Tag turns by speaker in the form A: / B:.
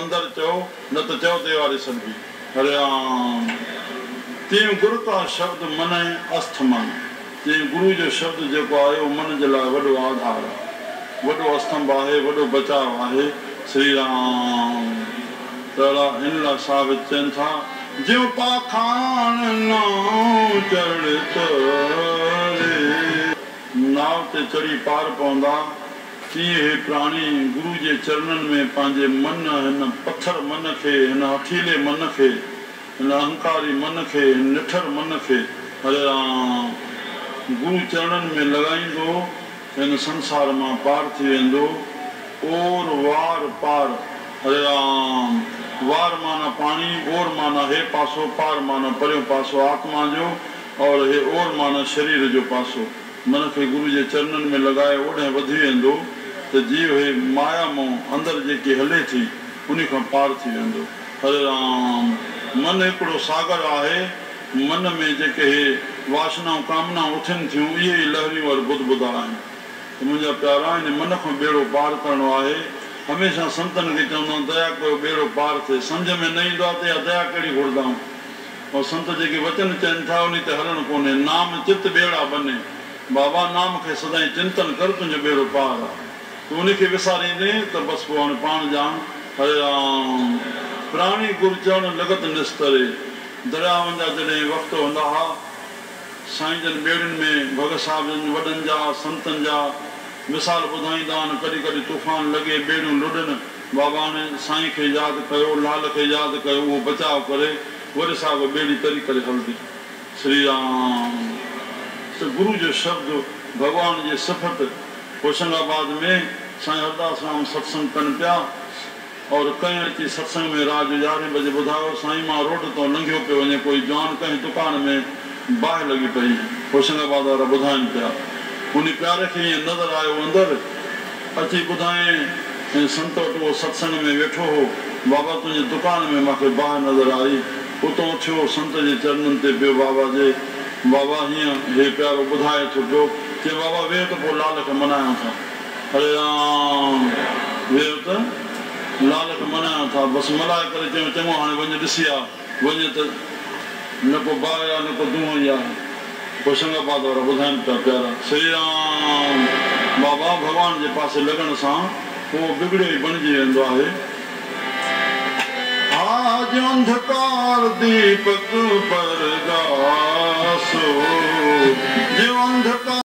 A: مندر چئو، نه ته چؤ ديواري سڏبي. هري رام. تيئن گر ڪا شبد من اسٿمن، تيئن گرو جو شبد جيڪو آهي اهو من جي لاء وڏو آڌار آهي، وڏو استنڀ آهي، وڏو بچاء آهي. شري رام. ته هن لاء ثابت چون ٿا. جيون پاکاڻ ناء چڙهه تري. ناء تي چڙهي پار پوندا، تيئن هي پراڻي گرو جي چرنن ۾ پنهنجي من، هن پٿر من کي، هن هٺيلي من کي، هن اهنڪاري من کي، هن نٺر من کي، هري رام، گرو چرڻن ۾ لڳائيندو ته هن سنسار مان پار ٿي ويندو. اور وار پار، هري رام، وار معنيٰ پاڻي، اور معنيٰ هي پاسو، پار معنيٰ پريون پاسو آتما جو، اور هي اور معنيٰ شرير جو پاسو. من کي گرو جي چرنن ۾ لڳائي اوڏهن وڌي ويندو ته جيو هي مايا مون اندر جيڪي هلي ٿي انهي کان پار ٿي ويندو. هري رام. من هڪڙو ساگر آهي. من ۾ جيڪي هي واشنائون ڪامنائون اٿن ٿيون اهي ئي لهريون اور بدبدا آهن. ته منهنجا پيارا ان من کان ٻيڙو پار ڪرڻو آهي. هميشه سنتن کي چوندا آهيون ديا ڪيو ٻيڙو پار ٿئي. سمجهه ۾ نه ايندو آهي ته اها ديا ڪهڙي گهرندا آهيون. ۽ سنت جيڪي وچن چون ٿا انهي تي هلڻ ڪونهي. نام چت ٻيڙا ٻني. بابا نام کي سدائين چنتن ڪر تنهنجو ٻيڙو پار آ. تون انهي کي وساريندين ته بس پوء هاڻي پاڻ ڄاڻ. هري رام. پراڻي گر چرڻ لڳت نستري. درياهن جا جڏهن وقت هوندا ها، سائين جن ٻيڙين ۾ ڀڳت صاحب جن وڏن جا سنتن جا مثال ٻڌائيندا آهن، ڪڏهن ڪڏهن طوفان لڳي ٻيڙيون لڏن، بابا هاڻي سائين کي ياد ڪيو، لال کي ياد ڪيو، اهو بچاء ڪري، وري صاحب ٻيڙي تري ڪري هلندي. شري رام. ته گرو جو شبد، ڀڳوان جي صفت، هوشنگ آباد ۾ سائين هرداس رام ستسنگ ڪن پيا اور ڪنهن اچي ستسنگ ۾ رات جو 11 بجي ٻڌايو، سائين مان روڊ تان لنگهيو پيو وڃي ڪوئي جوان ڪنهن دڪان ۾ باهه لڳي پئي، هوشنگ آباد وارا ٻڌائن پيا. انهي پياري کي ائين نظر آيو اندر اچي ٻڌائين ۽ سنت وٽ اهو ستسنگ ۾ ويٺو هو، بابا تنهنجي دڪان ۾ مان کي باهه نظر آئي. اتان اٿيو سنت جي چرنن تي پيو بابا جي بابا هيئن هي پيارو ٻڌائي ٿو پيو. چيائين بابا ويهه ته پوء لال کي منايون ٿا. هري رام. ويهه ته لال کي منايون ٿا. بس ملائي ڪري چيائون چڱو هاڻي وڃ ڏسي آ. وڃ ته نه ڪو باهه آ نه ڪو دونهون ئي آهي. هوشنگ آباد وارا ٻڌائن پيا پيارا. شري رام. بابا ڀڳوان جي پاسي لڳڻ سان اهو بگڙيو ئي بڻجي ويندو آهي. ها جو انڌڪار ديپڪ پرگاسو، جو انڌڪار.